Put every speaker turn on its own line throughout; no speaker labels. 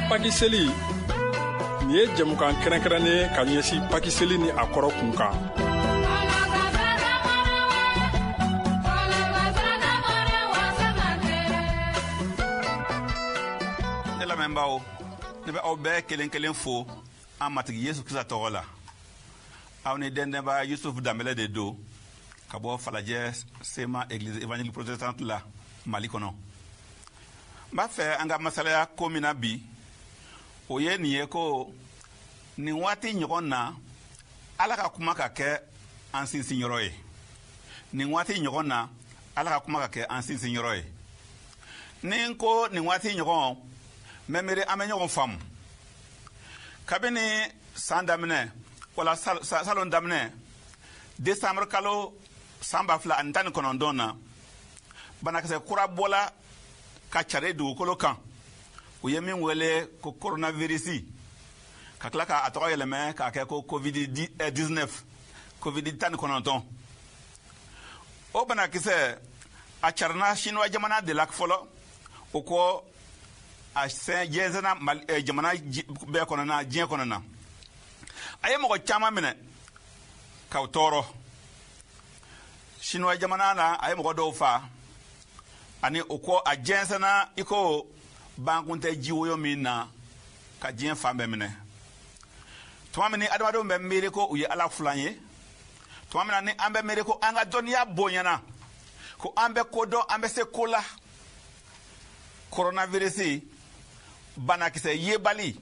Paki seli, nin ye jɛmukan kɛrɛnkɛrɛnnen ye ka ɲɛsin Paki seli ni a kɔrɔ kun kan.
Ne lamɛnbaaw, ne bɛ aw bɛɛ kelen kelen fo an Matigi Yesu Krista tɔgɔ la. Aw ni dɛndɛnba Yusufu Danbɛlɛ de don ka bɔ Falajɛ Sema Église Évangélique Protestante la, Mali kɔnɔ. N b'a fɛ an ka masalaya ko min na bi, o ye nin ye ko nin waati ɲɔgɔn na, Ala ka kuma ka kɛ an sinsinyɔrɔ ye. Nin waati ɲɔgɔn na, Ala ka kuma ka kɛ an sinsinyɔrɔ ye. Ni n ko nin waati ɲɔgɔn, n bɛ miiri an bɛ ɲɔgɔn faamu. Kabini san daminɛ wala salon daminɛ, desanburu kalo san 2019 na, banakisɛ kura bɔla ka cari dugukolo kan, u ye min wele ko coronavirus, ka tila k'a tɔgɔ yɛlɛmɛ k'a kɛ ko covid 19, covid 19. O banakisɛ a carina Sinuwa jamana de la fɔlɔ, o kɔ a jɛnsɛnna jamana bɛɛ kɔnɔna, diɲɛ kɔnɔna. A ye mɔgɔ caman minɛ k'aw tɔɔrɔ. Sinuwa jamana na, a ye mɔgɔ dɔw fa, ani o kɔ a jɛnsɛnna i ko bankun tɛ jiwoyo min na, ka diɲɛ fan bɛɛ minɛ. Tuma min ni adamadenw bɛ miiri ko u ye Ala filan ye, tuma min na ni an bɛ miiri ko an ka dɔnniya bonyana, ko an bɛ ko dɔn, an bɛ se ko la, coronavirus banakisɛ yebali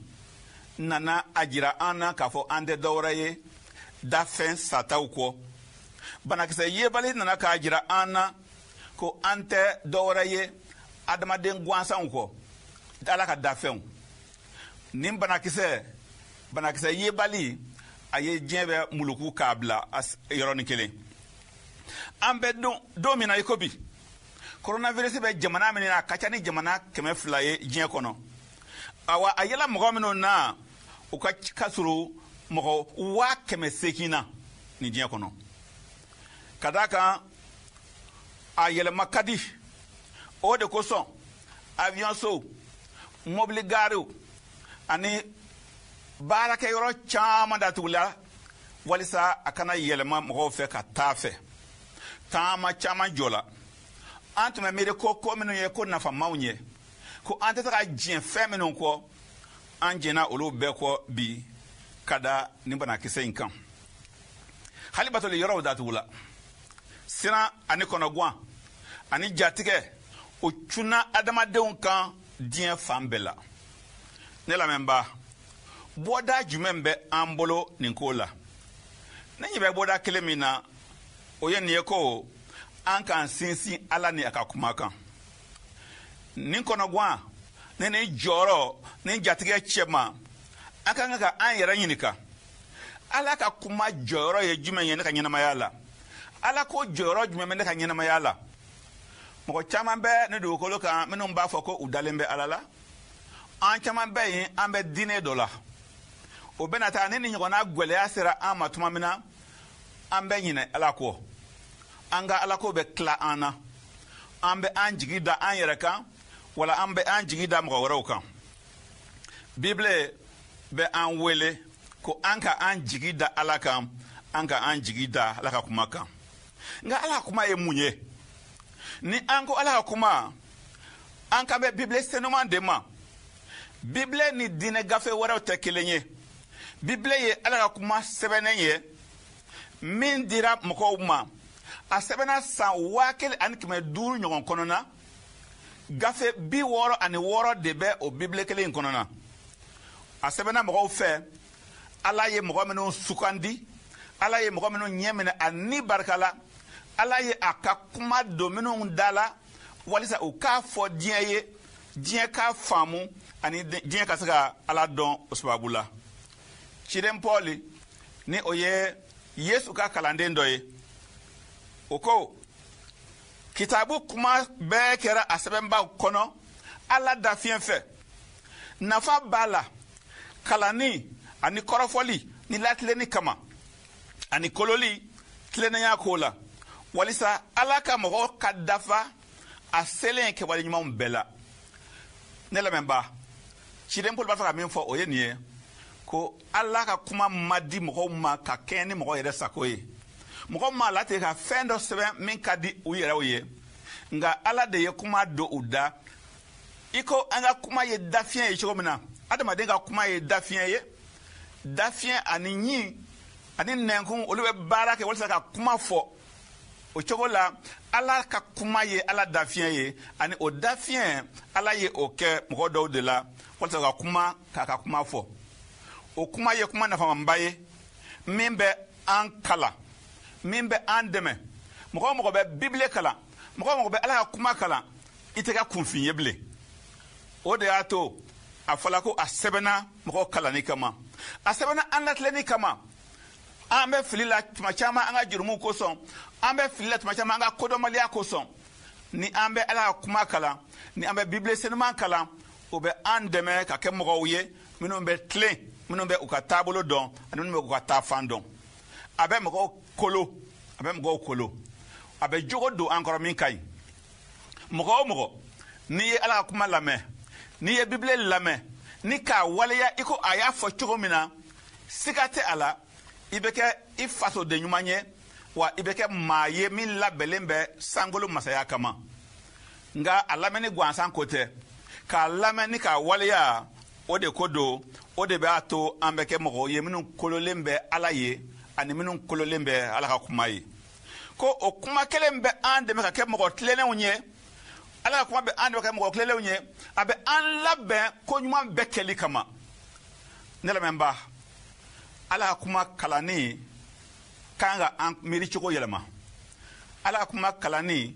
nana a jira an na k'a fɔ an tɛ dɔwɛrɛ ye dafɛn sataw kɔ. Banakisɛ yebali nana k'a jira an na ko an tɛ dɔwɛrɛ ye adamaden gansanw kɔ, Ala ka dafɛnw. Nin banakisɛ yebali, a ye diɲɛ bɛ muluku k'a bila yɔrɔnin kelen. An bɛ don min na i ko bi, coronavirus bɛ jamana min na, a ka ca ni jamana 200 ye diɲɛ kɔnɔ. Awa, a yela mɔgɔ minnu na, u ka surun mɔgɔ 800,000 na nin diɲɛ kɔnɔ. Ka d'a kan a yɛlɛma ka di, o de kosɔn avion sow, mobili gariw ani baarakɛyɔrɔ caman datugula walisa a kana yɛlɛma mɔgɔw fɛ ka taa fɛ. Taama caman jɔla. An tun bɛ miiri ko ko minnu ye ko nafamaw ye, ko an tɛ se ka diɲɛ fɛn minnu kɔ, an jɛnna olu bɛɛ kɔ bi ka da nin banakisɛ in kan. Hali batoli yɔrɔw datugula. Siran ani kɔnɔguwan ani jatigɛ, o cunna adamadenw kan diɲɛ fan bɛɛ la. Ne lamɛnba, bɔda jumɛn bɛ an bolo nin ko la? Ne ɲɛ bɛ bɔda kelen min na, o ye nin ye ko an k'an sinsin Ala ni a ka kuma kan. Nin kɔnɔguwan ni jɔyɔrɔ ni jatigɛ cɛma, an ka kan ka an yɛrɛ ɲininka: Ala ka kuma jɔyɔrɔ ye jumɛn ye ne ka ɲɛnamaya la? Ala ko jɔyɔrɔ jumɛn bɛ ne ka ɲɛnamaya la? Mɔgɔ caman bɛ ne dugukolo kan minnu b'a fɔ ko u dalen bɛ Ala la. An caman bɛ yen, an bɛ diinɛ dɔ la. O bɛna taa ni ɲɔgɔnna gwɛlɛya sera an ma tuma min na, an bɛ ɲinɛ Ala kɔ, an ka Ala ko bɛ tila an na, an bɛ an jigi da an yɛrɛ kan wala an bɛ an jigi da mɔgɔ wɛrɛw kan. Bibile bɛ an wele ko an ka an jigi da Ala kan, an ka an jigi da Ala ka kuma kan. Nka Ala ka kuma ye mun ye? Ni an ko Ala ka kuma, an kan bɛ Bibile senuman de ma. Bibile ni diinɛ gafe wɛrɛw tɛ kelen ye. Bibile ye Ala ka kuma sɛbɛnnen ye min dira mɔgɔw ma. A sɛbɛnna san 1500 ɲɔgɔn kɔnɔna. Gafe 66 de bɛ o Bibile kelen in kɔnɔna. A sɛbɛnna mɔgɔw fɛ, Ala ye mɔgɔ minnu sugandi, Ala ye mɔgɔ minnu ɲɛ minɛ a ni barika la, Ala ye a ka kuma don minnu da la walisa u k'a fɔ diɲɛ ye, diɲɛ k'a faamu ani diɲɛ ka se ka Ala dɔn o sababu la. Ciden Pɔli, ni o ye Yesu ka kalanden dɔ ye, o ko kitabu kuma bɛɛ kɛra a sɛbɛnbaw kɔnɔ Ala dafiɲɛ fɛ. Nafa b'a la kalanni ani kɔrɔfɔli ni latilenni kama ani kololi tilennenya ko la, walisa Ala ka mɔgɔw ka dafa a selen kɛwale ɲumanw bɛɛ la. Ne lamɛnba, Ciden Paul b'a fɛ ka min fɔ, o ye nin ye ko Ala ka kuma ma di mɔgɔw ma ka kɛɲɛ ni mɔgɔ yɛrɛ sago ye. Mɔgɔ m'a latigɛ ka fɛn dɔ sɛbɛn min ka di u yɛrɛw ye, nka Ala de ye kuma don u da. I ko an ka kuma ye dafiɲɛ ye cogo min na, adamaden ka kuma ye dafiɲɛ ye. Dafiɲɛ ani ɲin ani nɛnkun, olu bɛ baara kɛ walasa ka kuma fɔ. O cogo la, Ala ka kuma ye Ala dafiɲɛ ye, ani o dafiɲɛ, Ala ye o kɛ mɔgɔ dɔw de la walasa ka kuma, k'a ka kuma fɔ. O kuma ye kuma nafamanba ye min bɛ an kalan, min bɛ an dɛmɛ. Mɔgɔ o mɔgɔ bɛ Bibile kalan, mɔgɔ o mɔgɔ bɛ Ala ka kuma kalan, i tɛ kɛ kunfin ye bilen. O de y'a to a fɔla ko a sɛbɛnna mɔgɔw kalanni kama, a sɛbɛnna an latilenni kama. An bɛ fili la tuma caman an ka jurumuw kosɔn, an bɛ fili la tuma caman an ka kodɔnbaliya kosɔn. Ni an bɛ Ala ka kuma kalan, ni an bɛ Bibile senuman kalan, o bɛ an dɛmɛ ka kɛ mɔgɔw ye minnu bɛ tilen, minnu bɛ u ka taabolo dɔn ani minnu bɛ u ka taafan dɔn. A bɛ mɔgɔw kolo, a bɛ mɔgɔw kolo, a bɛ jogo don an kɔrɔ min ka ɲi. Mɔgɔ o mɔgɔ, n'i ye Ala ka kuma lamɛn, n'i ye Bibile lamɛn ni k'a waleya i ko a y'a fɔ cogo min na, siga tɛ a la, i bɛ kɛ i fasoden ɲuman ye, wa i bɛ kɛ maa ye min labɛnlen bɛ sankolo masaya kama. Nka a lamɛnni gansan ko tɛ, k'a lamɛn ni k'a waleya, o de ko don. O de b'a to an bɛ kɛ mɔgɔw ye minnu kololen bɛ Ala ye ani minnu kololen bɛ Ala ka kuma ye. Ko o kuma kelen bɛ an dɛmɛ ka kɛ mɔgɔ tilennenw ye. Ala ka kuma bɛ an dɛmɛ ka kɛ mɔgɔ tilennenw ye, a bɛ an labɛn ko ɲuman bɛɛ kɛli kama. Ne lamɛnba, Ala ka kuma kalanni kan ka an miiri cogo yɛlɛma. Ala ka kuma kalanni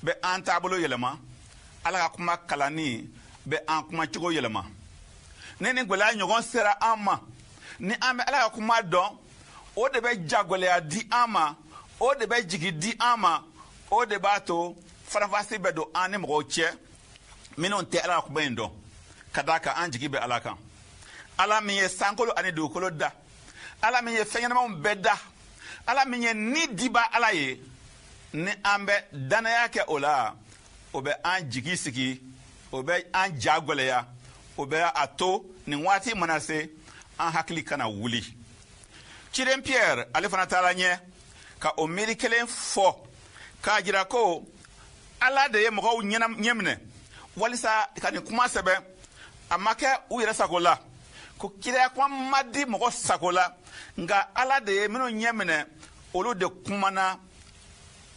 bɛ an taabolo yɛlɛma. Ala ka kuma kalanni bɛ an kumacogo yɛlɛma. Ni nin gɛlɛya ɲɔgɔn sera an ma, ni an bɛ Ala ka kuma dɔn, o de bɛ jagɛlɛya di an ma, o de bɛ jigi di an ma, o de b'a to faranfasi bɛ don an ni mɔgɔw cɛ minnu tɛ Ala ka kuma in dɔn, ka d'a kan an jigi bɛ Ala kan. Ala min ye sankolo ani dugukolo da, Ala min ye fɛn ɲɛnamaw bɛɛ da, Ala min ye ni diba Ala ye, ni an bɛ danaya kɛ o la, o bɛ an jigi sigi, o bɛ an ja gwɛlɛya, o bɛ a to nin waati mana se, an hakili kana wuli. Ciden Piyɛri, ale fana taara ɲɛ ka o miiri kelen fɔ k'a jira ko Ala de ye mɔgɔw ɲɛminɛ walisa ka nin kuma sɛbɛn. A ma kɛ u yɛrɛ sago la, ko kiraya kuma ma di mɔgɔ sago la, nka Ala de ye minnu ɲɛminɛ, olu de kumana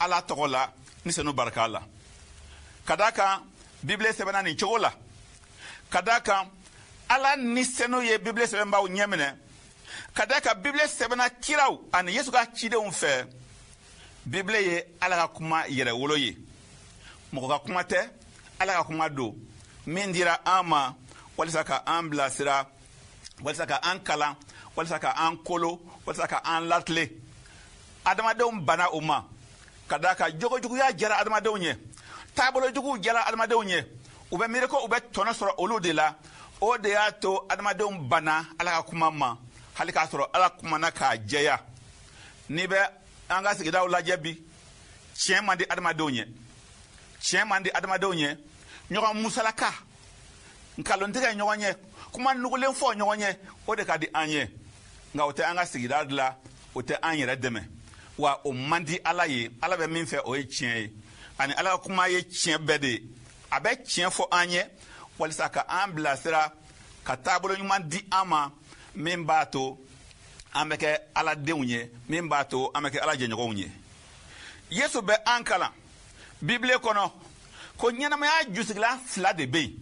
Ala tɔgɔ la ni Senu barika la. Ka d'a kan Bibile sɛbɛnna nin cogo la, ka d'a kan Ala ni Senu ye Bibile sɛbɛnbaw ɲɛminɛ, ka d'a kan Bibile sɛbɛnna kiraw ani Yesu ka cidenw fɛ. Bibile ye Ala ka kuma yɛrɛwolo ye, mɔgɔ ka kuma tɛ. Ala ka kuma don min dira an ma walisa ka an bilasira, walisa ka an kalan, walisa ka an kolo, walisa ka an latilen. Adamadenw banna o ma, ka d'a kan jogojuguya jara adamadenw ye, taabolojuguw jara adamadenw ye, u bɛ miiri ko u bɛ tɔnɔ sɔrɔ olu de la. O de y'a to adamadenw banna Ala ka kuma ma, hali k'a sɔrɔ Ala kumana k'a jɛya. N'i bɛ an ka sigidaw lajɛ bi, tiɲɛ man di adamadenw ye, tiɲɛ man di adamadenw ye. Ɲɔgɔn musalaka, nkalontigɛ ɲɔgɔn ye, kuma nugulen fɔ ɲɔgɔn ye, o de ka di an ye. Nka o tɛ an ka sigida dilan, o tɛ an yɛrɛ dɛmɛ, wa o man di Ala ye. Ala bɛ min fɛ, o ye tiɲɛ ye, ani Ala ka kuma ye tiɲɛ bɛɛ de ye. A bɛ tiɲɛ fɔ an ye walisa ka an bilasira, ka taabolo ɲuman di an ma min b'a to an bɛ kɛ Ala denw ye, min b'a to an bɛ kɛ Ala jɛɲɔgɔnw ye. Yesu bɛ an kalan Bibile kɔnɔ ko ɲɛnamaya jusigilan fila de bɛ yen.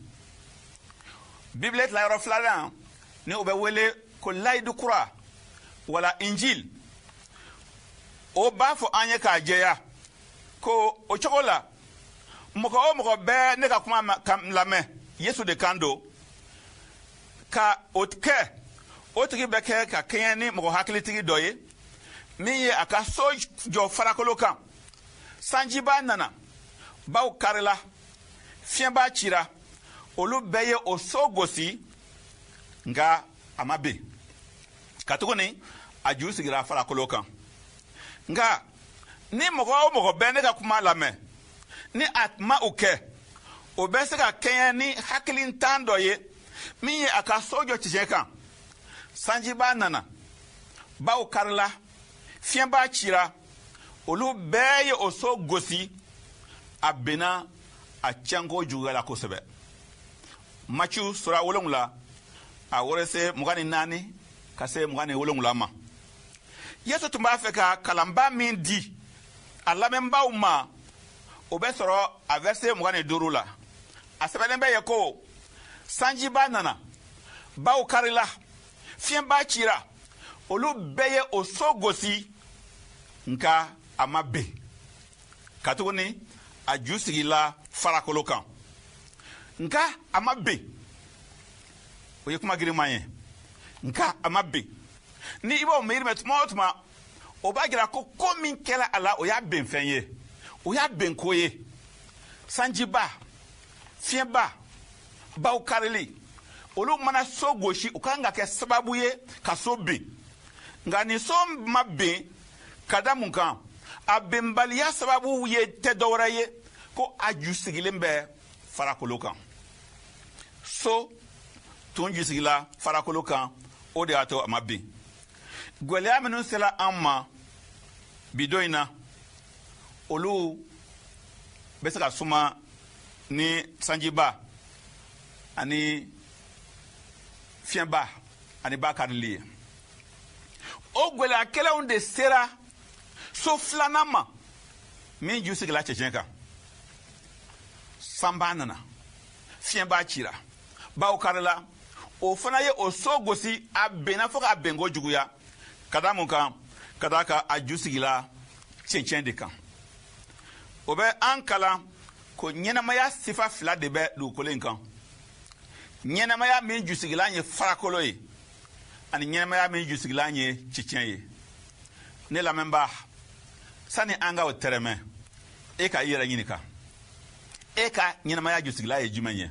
Bibile tilayɔrɔ filanan, ni o bɛ wele ko Layidu kura wala Injil, o b'a fɔ an ye k'a jɛya ko o cogo la, mɔgɔ o mɔgɔ bɛ ne ka kuma lamɛn, Yesu de kan don, ka o kɛ, o tigi bɛ kɛ ka kɛɲɛ ni mɔgɔ hakilitigi dɔ ye min ye a ka so jɔ farakolo kan. Sanjiba nana, baw karila, fiɲɛba cira, olu bɛɛ ye o so gosi, nka a ma bin, katuguni a ju sigira farakolo kan. Nka ni mɔgɔ o mɔgɔ bɛ ne ka kuma lamɛn ni a ma o kɛ, o bɛ se ka kɛɲɛ ni hakilintan dɔ ye Min ye a ka so jɔ cɛncɛn kan, sanjiba nana, baw karila, fiɲɛba cira, olu bɛɛ ye o so gosi, a benna, a tiɲɛko juguyala kosɛbɛ. Matiyu sura 7, a verset 24 ka se 27 ma. Yesu tun b'a fɛ ka kalanba min di a lamɛnbaaw ma, o bɛ sɔrɔ a verset 25 la. A sɛbɛnnen bɛ yen ko sanjiba nana, baw karila, fiɲɛba cira, olu bɛɛ ye o so gosi, nka a ma ben, katuguni a ju sigila farakolo kan. Nka a ma ben, o ye kuma girinman ye. Nka a ma ben, ni i b'o miiri mɛn tuma o tuma, o b'a jira ko ko min kɛra a la, o y'a benfɛn ye, o y'a benko ye. Sanjiba, fiɲɛba, baw karili, olu mana so gosi, u kan ka kɛ sababu ye ka so ben. Nka ni so ma ben, ka da mun kan? A benbaliya sababu ye tɛ dɔwɛrɛ ye ko a ju sigilen bɛ farakolo kan. So tun ju sigila farakolo kan, o de y'a to a ma ben. Gwɛlɛya minnu sera an ma bi don in na, olu bɛ se ka suma ni sanjiba ani fiɲɛba ani ba karili ye. O gwɛlɛya kɛlɛw de sera so filanan ma min ju sigila cɛncɛn kan. Sanba nana, fiɲɛba cira, baw karila, o fana ye o so gosi, a benna fo k'a benko juguya. Ka da mun kan? Ka da kan a ju sigila cɛncɛn de kan. O bɛ an kalan ko ɲɛnamaya sifa fila de bɛ dugukolo in kan: ɲɛnamaya min jusigilan ye farakolo ye, ani ɲɛnamaya min jusigilan ye cɛncɛn ye. Ne lamɛnbaa, sani an ka o tɛrɛmɛ, e ka i yɛrɛ ɲininka: e ka ɲɛnamaya jusigilan ye jumɛn ye?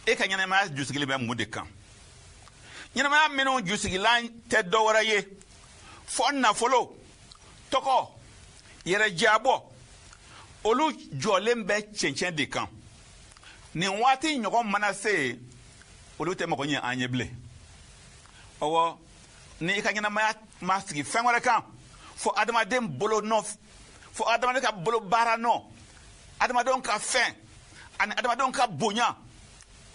E ka ɲɛnamaya jusigili bɛ mun de kan? Ɲɛnamaya minnu jusigilan tɛ dɔwɛrɛ ye fɔ nafolo, tɔgɔ, yɛrɛjabɔ, olu jɔlen bɛ cɛncɛn de kan. Nin waati ɲɔgɔn mana se, olu tɛ mɔgɔ ɲɛ an ye bilen. Ɔwɔ, ni i ka ɲɛnamaya ma sigi fɛn wɛrɛ kan fo adamaden bolo nɔ, fo adamaden ka bolo baara nɔ, adamadenw ka fɛn ani adamadenw ka bonya,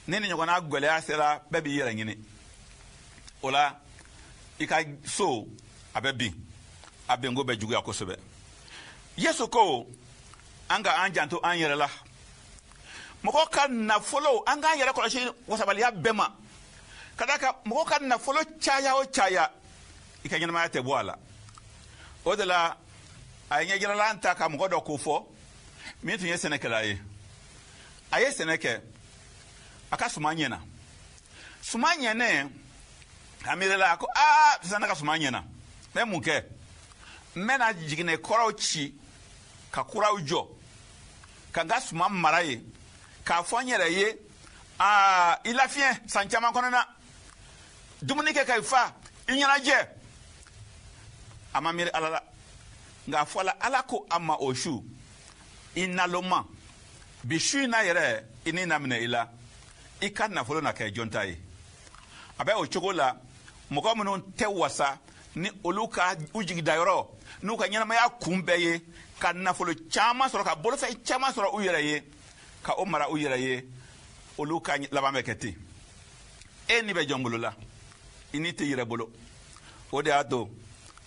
ni nin ɲɔgɔnna gwɛlɛya sera, bɛɛ b'i yɛrɛ ɲini. O la, i ka so a bɛ bin, a benko bɛ juguya kosɛbɛ. Yesu ko an ka an janto an yɛrɛ la. Mɔgɔ ka nafolo, an k'an yɛrɛ kɔlɔsi wasabaliya bɛɛ ma, ka d'a kan mɔgɔ ka nafolo caya o caya, i ka ɲɛnamaya tɛ bɔ a la. O de la, a ye ɲɛjiralan ta ka mɔgɔ dɔ ko fɔ min tun ye sɛnɛkɛla ye. A ye sɛnɛ kɛ, a ka suman ɲɛna. Suman ɲɛnen, a miirila a ko: aa, sisan ne ka suman ɲɛna, n bɛ mun kɛ? N bɛna jiginɛ kɔrɔw ci ka kuraw jɔ, ka n ka suman mara yen, k'a fɔ n yɛrɛ ye: aa, i lafiɲɛ san caman kɔnɔna, dumuni kɛ ka i fa, i ɲɛnajɛ. A ma miiri Ala la. Nka a fɔla Ala ko a ma o su: i naloma, bi su in na yɛrɛ, i ni na minɛ i la, i ka nafolo na kɛ jɔn ta ye? A bɛ o cogo la, mɔgɔ minnu tɛ wasa ni olu ka u jigidayɔrɔ n'u ka ɲɛnamaya kun bɛɛ ye ka nafolo caman sɔrɔ, ka bolofɛn caman sɔrɔ u yɛrɛ ye, ka o mara u yɛrɛ ye, olu ka laban bɛ kɛ ten. E ni bɛ jɔn bolo la? I ni tɛ yɛrɛ bolo. O de y'a to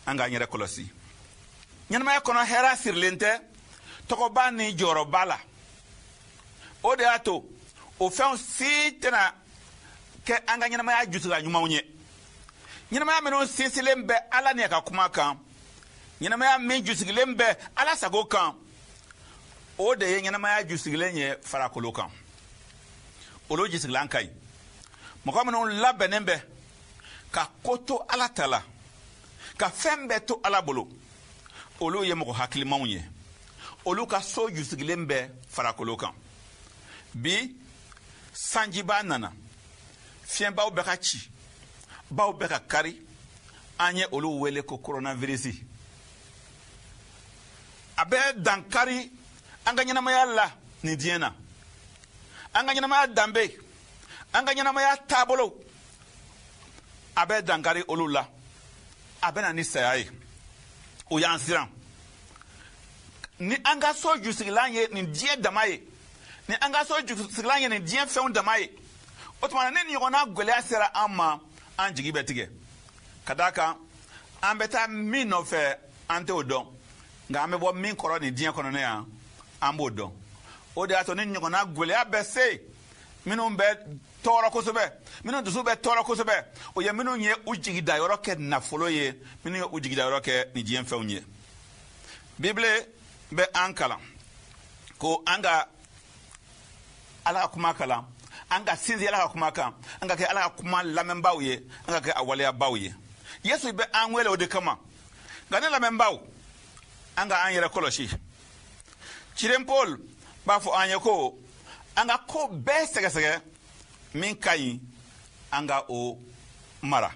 an k'an yɛrɛ kɔlɔsi. Ɲɛnamaya kɔnɔ, hɛrɛ sirilen tɛ tɔgɔba ni jɔyɔrɔba la. O de y'a to o fɛnw si tɛna kɛ an ka ɲɛnamaya jusira ɲumanw ye. Ɲɛnamaya minnu sinsinlen bɛ Ala ni a ka kuma kan, ɲɛnamaya min jusigilen bɛ Ala sago kan, o de ye ɲɛnamaya jusigilen ye farakolo kan. Olu jusigilan ka ɲi. Mɔgɔ minnu labɛnnen bɛ ka ko to Ala ta la, ka fɛn bɛɛ to Ala bolo, olu ye mɔgɔ hakilimanw ye. Olu ka so jusigilen bɛ farakolo kan. Bi sanjiba nana, fiɲɛbaw bɛ ka ci, baw bɛ ka kari, an ye olu wele ko coronavirus. A bɛ dankari an ka ɲɛnamaya la nin diɲɛ na, an ka ɲɛnamaya danbe An ka ɲɛnamaya taabolo a bɛ dankari olu la, a bɛ na ni saya ye. O y'an siran. Ni an ka so jusigilan ye nin diɲɛ dama ye, ni an ka so jusigilan ye nin diɲɛ fɛnw dama ye, o tuma na ni ɲɔgɔnna gɛlɛya sera an ma, an jigi bɛ tigɛ. Ka d'a kan an bɛ taa min nɔfɛ an t'o dɔn, nka an bɛ bɔ min kɔrɔ nin diɲɛ kɔnɔ yan, an b'o dɔn. O de y'a to ni ɲɔgɔnna gɛlɛya bɛ se minnu bɛ tɔɔrɔ kosɛbɛ, minnu dusu bɛ tɔɔrɔ kosɛbɛ, o ye minnu ye u jigidayɔrɔ kɛ nafolo ye, minnu ye u jigidayɔrɔ kɛ nin diɲɛ fɛnw ye. Bibile bɛ an kalan ko an ka Ala ka kuma kalan, an ka sinsin Ala ka kuma kan, an ka kɛ Ala ka kuma lamɛnbaaw ye, an ka kɛ a waleyabaaw ye. Yesu bɛ an wele o de kama. Nka ne lamɛnbaaw, an ka an yɛrɛ kɔlɔsi. Ciden Paul b'a fɔ an ye ko an ka ko bɛɛ sɛgɛsɛgɛ, min ka ɲi an ka o mara,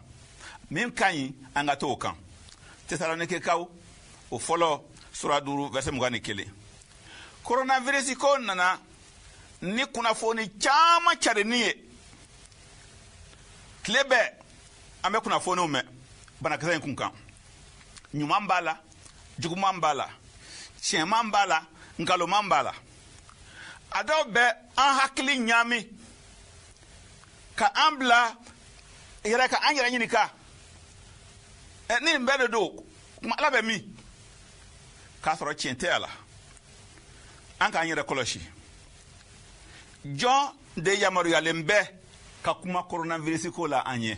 min ka ɲi an ka to o kan. Tesalonikekaw o fɔlɔ sura 5 verset 21. Coronavirus ko nana ni kunnafoni caman carinni ye. Tile bɛɛ an bɛ kunnafoniw mɛn banakisɛ in kun kan. Ɲuman b'a la, juguman b'a la, tiɲɛman b'a la, nkalonman b'a la. A dɔw bɛ an hakili ɲaami ka an bila yɛrɛ ka an yɛrɛ ɲininka, ni nin bɛɛ de don, kuma Ala bɛ min? K'a sɔrɔ tiɲɛ tɛ a la. An k'an yɛrɛ kɔlɔsi. Jɔn de yamaruyalen bɛ ka kuma coronavirus ko la an ye?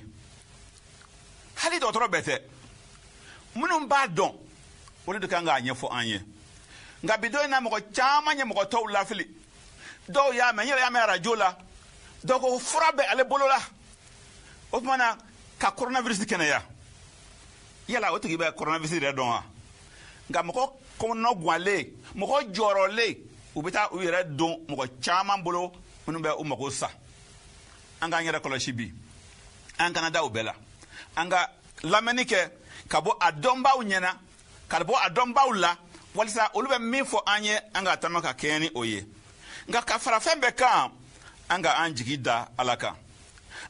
Hali dɔgɔtɔrɔ bɛɛ tɛ. Minnu b'a dɔn, olu de kan k'a ɲɛfɔ an ye. Nka bi don in na, mɔgɔ caman ye mɔgɔ tɔw lafili. Dɔw y'a mɛn, n yɛrɛ y'a mɛn arajo la, dɔw ko fura bɛ ale bolo la, o tuma na ka coronavirus kɛnɛya. Yala o tigi bɛ coronavirus yɛrɛ dɔn wa? Nka mɔgɔ kɔnɔganlen, mɔgɔ jɔrɔlen, u bɛ taa u yɛrɛ don mɔgɔ caman bolo minnu bɛ u mago sa. An k'an yɛrɛ kɔlɔsi bi, an kana da o bɛɛ la. An ka lamɛnni kɛ ka bɔ a dɔnbaaw ɲɛna, ka bɔ a dɔnbaaw la, walisa olu bɛ min fɔ an ye, an ka taama ka kɛɲɛ ni o ye. Nka ka fara fɛn bɛɛ kan, an ka an jigi da Ala kan.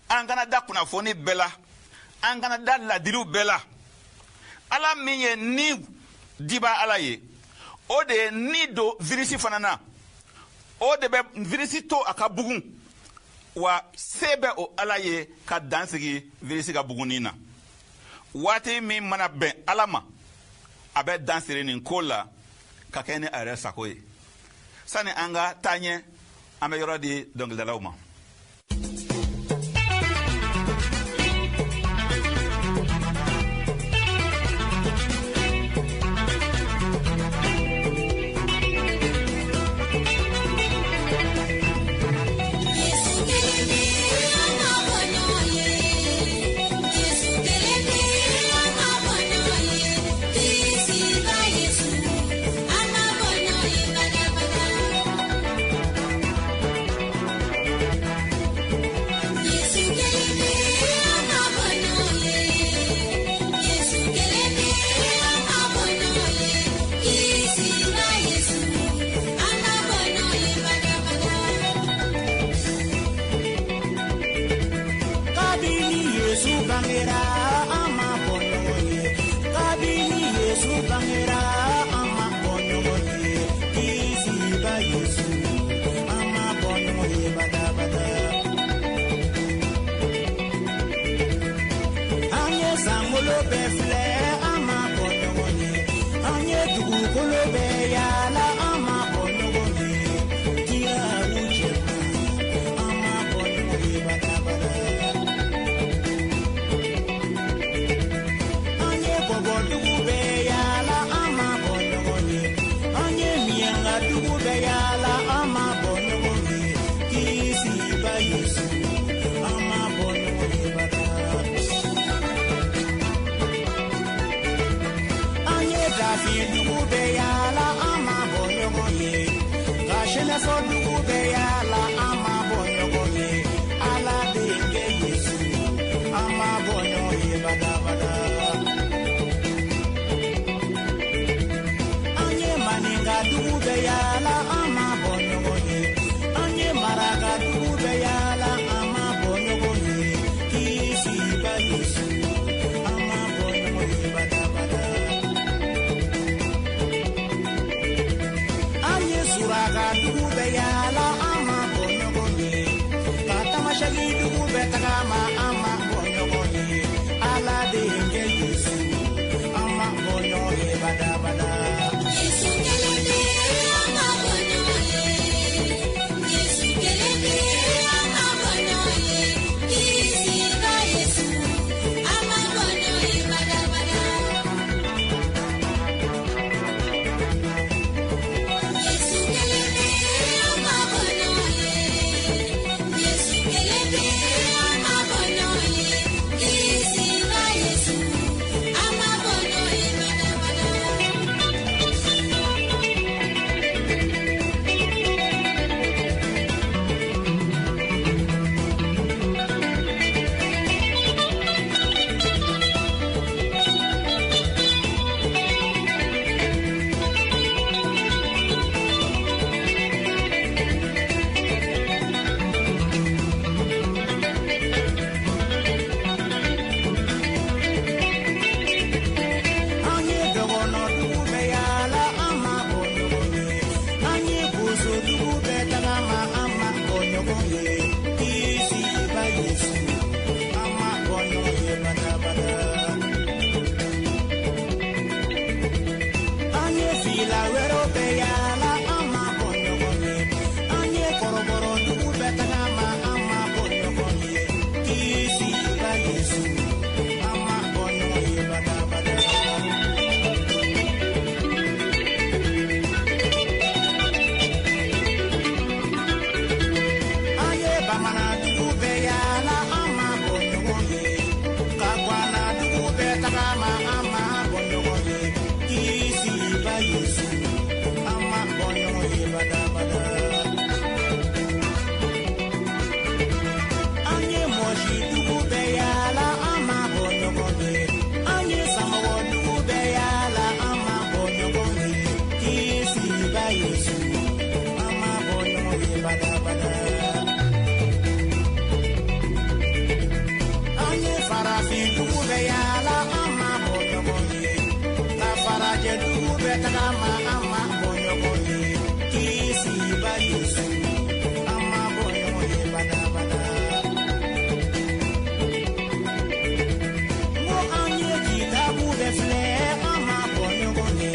An kana da kunnafoni bɛɛ la, an kana da ladiliw bɛɛ la. Ala min ye ni diba Ala ye, o de ye ni don virisi fana na, o de bɛ virisi to a ka bugun. Wa se bɛ o Ala ye ka dan sigi virisi ka bugunni na. Waati min mana bɛn Ala ma, a bɛ dan siri nin ko la ka kɛ ni a yɛrɛ sago ye. Sani an ka taa ɲɛ, an bɛ yɔrɔ di dɔnkilidalaw ma.
Dugu bɛ yaala, an ma bɔ ɲɔgɔn ye. An ye maraka dugu bɛ yaala. Tamasɛki dugu bɛ tagama, an ma bɔ ɲɔgɔn ye. Ala denkɛ Yesu, an ma bɔ ɲɔgɔn ye badabada.
Yesu kelen pe, an ma bɔ ɲɔgɔn ye. Yesu kelen pe, an ma bɔ ɲɔgɔn ye. Kisiba Yesu, an ma bɔ ɲɔgɔn ye badabada. Yesu kelen pe, an ma bɔ ɲɔgɔn ye. Yesu kelen pe, an ma bɔ ɲɔgɔn ye. Kisiba Yesu, an ma bɔ ɲɔgɔn ye badabada.
An ye dɔgɔnɔ dugu bɛɛ yaala, an ma bɔ ɲɔgɔn ye. An ye bozo dugu bɛɛ tagama, an ma bɔ ɲɔgɔn ye. Kisiba Yesu, an ma bɔ ɲɔgɔn ye badabada. An ye fila wɛrɛw bɛɛ yaala, an ma bɔ ɲɔgɔn ye. An ye kɔrɔbɔrɔ dugu bɛɛ tagama, an ma bɔ ɲɔgɔn ye. Kisiba Yesu, an ma bɔ ɲɔgɔn ye badabada. An ye bamanadugu bɛɛ yaala, an ma bɔ ɲɔgɔn ye. Ka guwanadugu bɛɛ tagama, an ma bɔ ɲɔgɔn ye. Kisiba Yesu, an ma bɔ ɲɔgɔn ye badabada. An ye mɔsidugu bɛɛ yaala, an ma bɔ ɲɔgɔn ye. An ye samɔgɔdugu bɛɛ yaala, an ma bɔ ɲɔgɔn ye. Kisiba Yesu, an ma bɔ ɲɔgɔn ye badabada. An ye farafin dugu bɛɛ yaala, an ma bɔ ɲɔgɔn ye. Ka farajɛ dugu bɛɛ tagama, an ma bɔ ɲɔgɔn ye. Kisiba Yesu, an ma bɔ ɲɔgɔn ye badabada. N ko an ye kitabu bɛɛ filɛ, an ma bɔ ɲɔgɔn ye.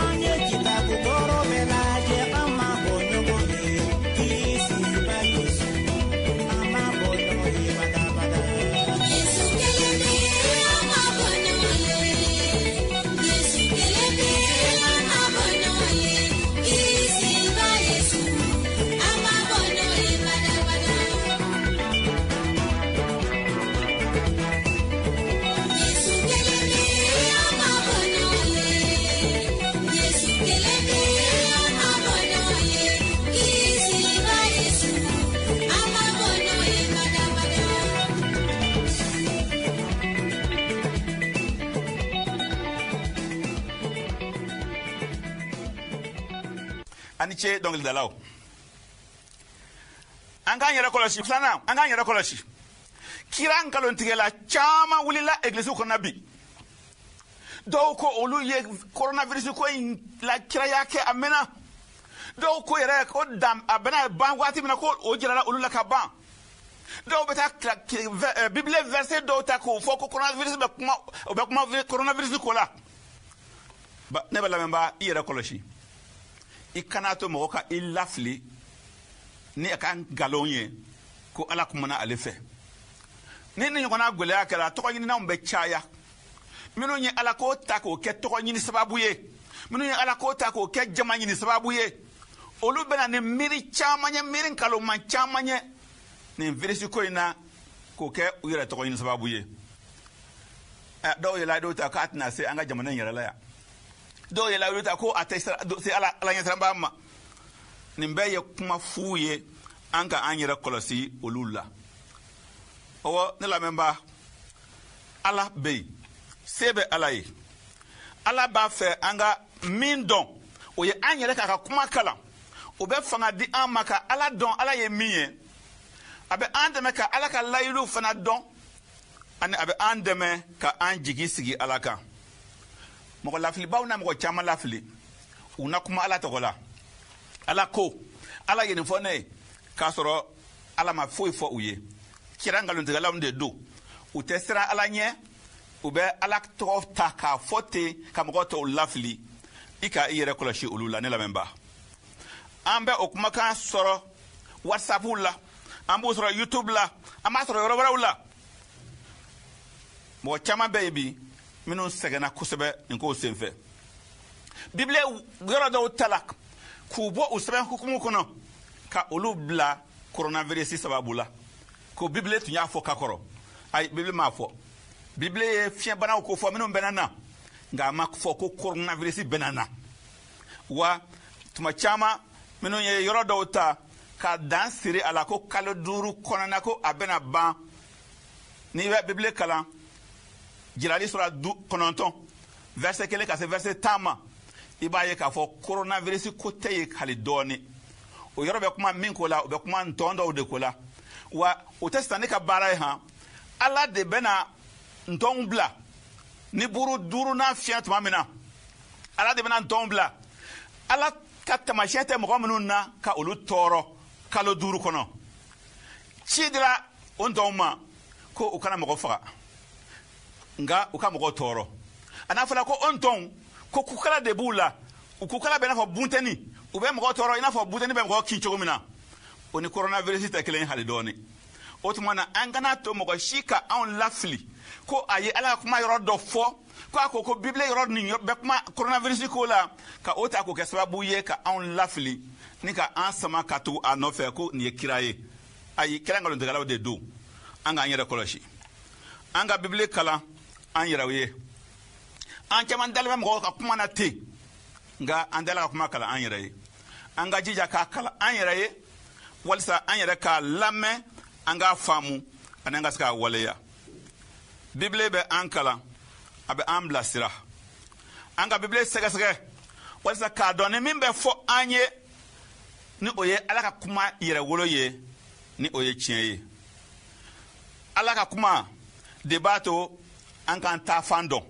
An ye kitabu kɔrɔ bɛɛ lajɛ, an ma bɔ ɲɔgɔn ye. Kisiba Yesu, an ma bɔ ɲɔgɔn ye badabada.
Yesu kelen pe, an ma bɔ ɲɔgɔn ye. Yesu kelen pe, an ma bɔ ɲɔgɔn ye. Kisiba Yesu, an ma bɔ ɲɔgɔn ye badabada. Yesu kelen pe, an ma bɔ ɲɔgɔn ye. Yesu kelen pe, an ma bɔ ɲɔgɔn ye. Kisiba Yesu, an ma bɔ ɲɔgɔn ye badabada.
A ni ce dɔnkilidalaw. An k'an yɛrɛ kɔlɔsi. Filanan, an k'an yɛrɛ kɔlɔsi. Kira nkalontigɛla caman wulila egilisiw kɔnɔ bi. Dɔw ko olu ye coronavirus ko in la kiraya kɛ a mɛnna. Dɔw ko yɛrɛ ko dan a bɛna ban waati min na, ko o jirala olu la ka ban. Dɔw bɛ taa Bible verset dɔw ta k'o fɔ ko coronavirus bɛ kuma, o bɛ kuma coronavirus ko la. Ne bɛ lamɛnbaa, i yɛrɛ kɔlɔsi. I kana to mɔgɔ ka i lafili ni a ka nkalon ye ko Ala kumana ale fɛ. Ni ni ɲɔgɔnna gwɛlɛya kɛra, tɔgɔ ɲininaw bɛ caya. Minnu ye Ala ko ta k'o kɛ tɔgɔ ɲini sababu ye, minnu ye Ala ko ta k'o kɛ jama ɲini sababu ye, olu bɛna ni miiri caman ye, miiri nkalonman caman ye nin virus ko in na k'o kɛ u yɛrɛ tɔgɔ ɲini sababu ye. Dɔw ye layidu ta k'a tɛna se an ka jamana in yɛrɛ la yan. Dɔw ye layidu ta ko a tɛ se Ala ɲɛsiranbaa ma. Nin bɛɛ ye kuma fu ye, an ka an yɛrɛ kɔlɔsi olu la. Ɔwɔ, ne lamɛnbaa, Ala bɛ yen, se bɛ Ala ye. Ala b'a fɛ an ka min dɔn, o ye an yɛrɛ k'a ka kuma kalan. O bɛ fanga di an ma ka Ala dɔn, Ala ye min ye. A bɛ an dɛmɛ ka Ala ka layiduw fana dɔn, ani a bɛ an dɛmɛ ka an jigi sigi Ala kan. Mɔgɔ lafilibaw na mɔgɔ caman lafili, u na kuma Ala tɔgɔ la. Ala ko, Ala ye nin fɔ ne ye, k'a sɔrɔ Ala ma foyi fɔ u ye. Kira nkalontigɛlaw de don. U tɛ siran Ala ɲɛ, u bɛ Ala tɔgɔ ta k'a fɔ ten ka mɔgɔ tɔw lafili. I ka i yɛrɛ kɔlɔsi olu la, ne lamɛnba. An bɛ o kumakan sɔrɔ WhatsApp la, an b'o sɔrɔ YouTube la, an b'a sɔrɔ yɔrɔ wɛrɛw la. Mɔgɔ caman bɛ yen bi minnu sɛgɛnna kosɛbɛ nin kow senfɛ. Bibile yɔrɔ dɔw ta la k'u bɔ u sɛbɛn hukumu kɔnɔ ka olu bila coronavirus sababu la, ko Bibile tun y'a fɔ ka kɔrɔ. Ayi, Bibile m'a fɔ. Bibile ye fiɲɛbanaw ko fɔ minnu bɛna na, nka a ma fɔ ko coronavirus bɛna na. Wa tuma caman minnu ye yɔrɔ dɔw ta ka dan siri a la ko kalo 5 kɔnɔna ko a bɛna ban, n'i bɛ Bibile kalan Jirali sura 9 verset 1 ka se verset 10 ma, i b'a ye k'a fɔ coronavirus ko tɛ yen hali dɔɔni. O yɔrɔ bɛ kuma min ko la, o bɛ kuma ntɔn dɔw de ko la. Wa o tɛ sitanɛ ka baara ye han. Ala de bɛna ntɔnw bila ni buru 5nan fiɲɛ tuma min na, Ala de bɛna ntɔnw bila. Ala ka taamasiyɛn tɛ mɔgɔ minnu na ka olu tɔɔrɔ kalo 5 kɔnɔ. Ci dira o ntɔnw ma ko u kana mɔgɔ faga, nka u ka mɔgɔw tɔɔrɔ. A n'a fɔra ko o ntɔnw ko kukala de b'u la, u kukala bɛ i n'a fɔ buntɛni, u bɛ mɔgɔ tɔɔrɔ i n'a fɔ buntɛni bɛ mɔgɔ kin cogo min na. O ni coronavirus tɛ kelen ye hali dɔɔni. O tuma na an kana to mɔgɔ si ka anw lafili ko a ye Ala ka kuma yɔrɔ dɔ fɔ, ko a ko ko Bibile yɔrɔ nin bɛ kuma coronavirus ko la, ka o ta k'o kɛ sababu ye ka anw lafili ni ka an sama ka tugu a nɔfɛ ko nin ye kira ye. Ayi, kira nkalontigɛlaw de don. An k'an yɛrɛ kɔlɔsi, an ka Bibile kalan an yɛrɛw ye. An caman dalen bɛ mɔgɔw ka kuma na ten, nka an tɛ Ala ka kuma kalan an yɛrɛ ye. An ka jija k'a kalan an yɛrɛ ye walisa an yɛrɛ k'a lamɛn, an k'a faamu ani an ka se k'a waleya. Bibile bɛ an kalan, a bɛ an bilasira. An ka Bibile sɛgɛsɛgɛ walisa k'a dɔn ni min bɛ fɔ an ye, ni o ye Ala ka kuma yɛrɛwolo ye, ni o ye tiɲɛ ye. Ala ka kuma de b'a to an k'an taafan dɔn.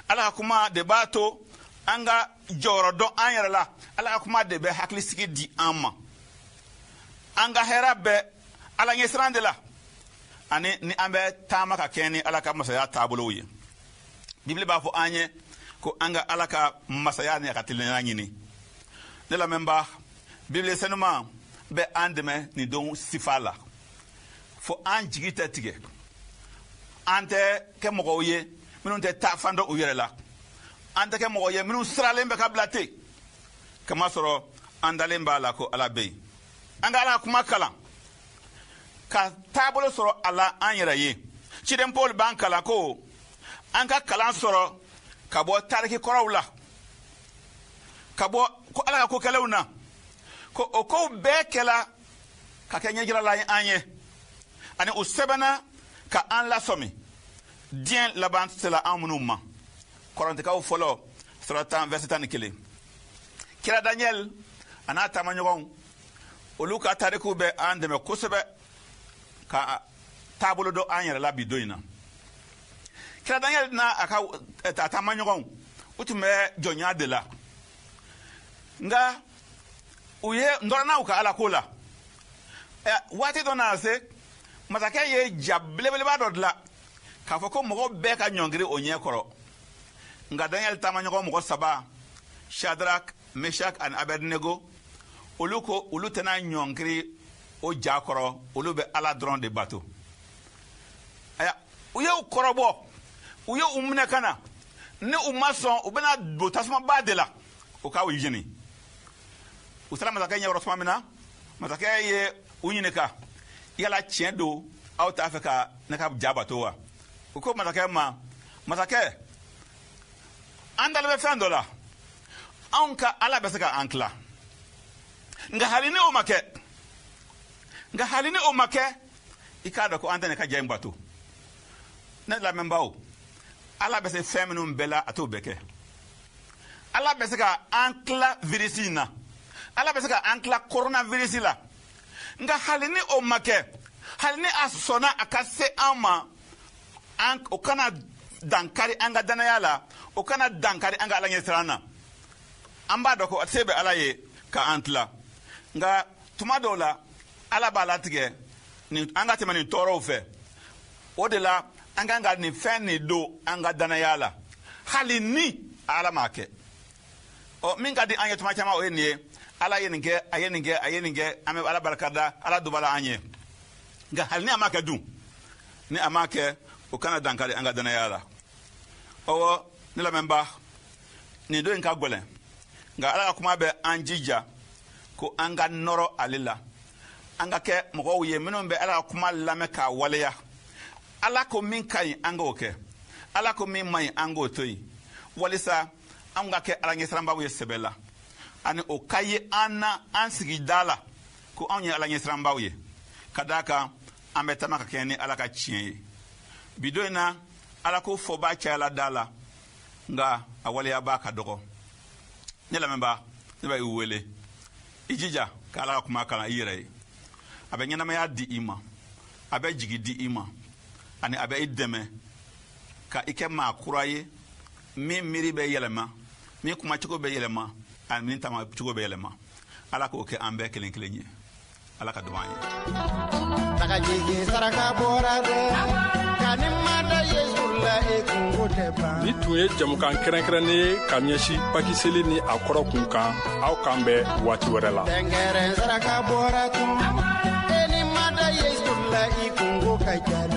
Ala ka kuma de b'a to an ka jɔyɔrɔ dɔn an yɛrɛ la. Ala ka kuma de bɛ hakilisigi di an ma. An ka hɛrɛ bɛ Ala ɲɛsiran de la, ani ni an bɛ taama ka kɛɲɛ ni Ala ka masaya taabolow ye. Bibili b'a fɔ an ye ko an ka Ala ka masaya ni a ka tilennenya ɲini. Ne lamɛnba, Bibili senuma bɛ an dɛmɛ nin don sifa la, fo an jigi tɛ tigɛ. An tɛ kɛ mɔgɔw ye minnu tɛ taafan dɔn u yɛrɛ la. An tɛ kɛ mɔgɔw ye minnu siralen bɛ ka bila ten, kamasɔrɔ an dalen b'a la ko Ala bɛ yen. An ka Ala ka kuma kalan ka taabolo sɔrɔ a la an yɛrɛ ye. Ciden Paul b'an kalan ko an ka kalan sɔrɔ ka bɔ tariki kɔrɔw la, ka bɔ ko Ala ka ko kɛlenw na, ko o kow bɛɛ kɛla ka kɛ ɲɛjirala ye an ye, ani u sɛbɛnna ka an lasɔmi diɲɛ laban sela an minnu ma. Kɔrɔntɛkaw fɔlɔ sura 10 verset 11. Kira Daniel a n'a taamaɲɔgɔnw, olu ka tarikuw bɛ an dɛmɛ kosɛbɛ ka taabolo dɔn an yɛrɛ la bi don in na. Kira Daniel n'a a ka taamaɲɔgɔnw, u tun bɛ jɔnya de la, nka u ye nɔrɔnna u ka Ala ko la. Waati dɔ nana se, masakɛ ye ja belebeleba dɔ dilan k'a fɔ ko mɔgɔw bɛɛ ka ɲɔngiri o ɲɛ kɔrɔ. Nka Daniel taamaɲɔgɔn mɔgɔ 3, Shadrach, Meshach ani Abednego, olu ko olu tɛna ɲɔngiri o ja kɔrɔ, olu bɛ Ala dɔrɔn de bato. Aya, u y'u kɔrɔbɔ, u ye u minɛ ka na, ni u ma sɔn u bɛna don tasumaba de la, o k'aw jeni. U sera masakɛ ɲɛkɔrɔ tuma min na, masakɛ ye u ɲininka, yala tiɲɛ don aw t'a fɛ ka ne ka ja bato wa? U ko masakɛ ma, masakɛ, an dalen bɛ fɛn dɔ la, anw ka Ala bɛ se ka an tila, nka hali ni o ma kɛ, nka hali ni o ma kɛ, i k'a dɔn ko an tɛ ne ka ja in bato. Ne lamɛnbaaw, Ala bɛ se fɛn minnu bɛɛ la, a t'o bɛɛ kɛ. Ala bɛ se ka an tila virisi in na, Ala bɛ se ka an tila coronavirus la, nka hali ni o ma kɛ, hali ni a sɔnna a ka se an ma, o kana dankari an ka danaya la, o kana dankari an ka Ala ɲɛsiran na. An b'a dɔn ko se bɛ Ala ye ka an tila, nka tuma dɔw la Ala b'a latigɛ Nin an ka tɛmɛ nin tɔɔrɔw fɛ. O de la an kan ka nin fɛn nin don an ka danaya la, hali ni Ala m'a kɛ. Ɔ, min ka di an ye tuma caman, o ye nin ye: Ala ye nin kɛ, a ye nin kɛ, a ye nin kɛ, an bɛ Ala barika da, Ala dubala an ye. Nka hali ni a m'a kɛ dun, ni a m'a kɛ, o kana dankari an ka danaya la. Ɔwɔ, ne lamɛnba, nin don in ka gɛlɛn, nka Ala ka kuma bɛ an jija ko an ka nɔrɔ ale la, an ka kɛ mɔgɔw ye minnu bɛ Ala ka kuma lamɛn k'a waleya. Ala ko min ka ɲi, an k'o kɛ. Ala ko min man ɲi, an k'o to yen, walisa an ka kɛ Ala ɲɛsiranbaw ye sɛbɛ la, ani o ka ye an na an sigida la ko anw ye Ala ɲɛsiranbaw ye, ka d'a kan an bɛ taama ka kɛɲɛ ni Ala ka tiɲɛ ye. Bi don in na, Ala ko fɔba cayala da la, nka a waleyaba ka dɔgɔ. Ne lamɛnba, ne bɛ i wele, i jija ka Ala ka kuma kalan i yɛrɛ ye. A bɛ ɲɛnamaya di i ma, a bɛ jigi di i ma, ani a bɛ i dɛmɛ ka i kɛ maa kura ye min miiri bɛ yɛlɛma, min kumacogo bɛ yɛlɛma, ani min taamacogo bɛ yɛlɛma. Ala k'o kɛ an bɛɛ kelen kelen ye. Ala ka duba an ye.
Sagajigi saraka bɔra dɛ, nka ni ma da Yesu la, e kungo tɛ ban.
Nin tun ye jamukan kɛrɛnkɛrɛnnen ye ka ɲɛsin Pakiseli ni a kɔrɔ kun kan. Aw k'an bɛn waati wɛrɛ la.
Dɛnkɛrɛn saraka bɔra tun, e ni ma da Yesu la, i kungo ka ca.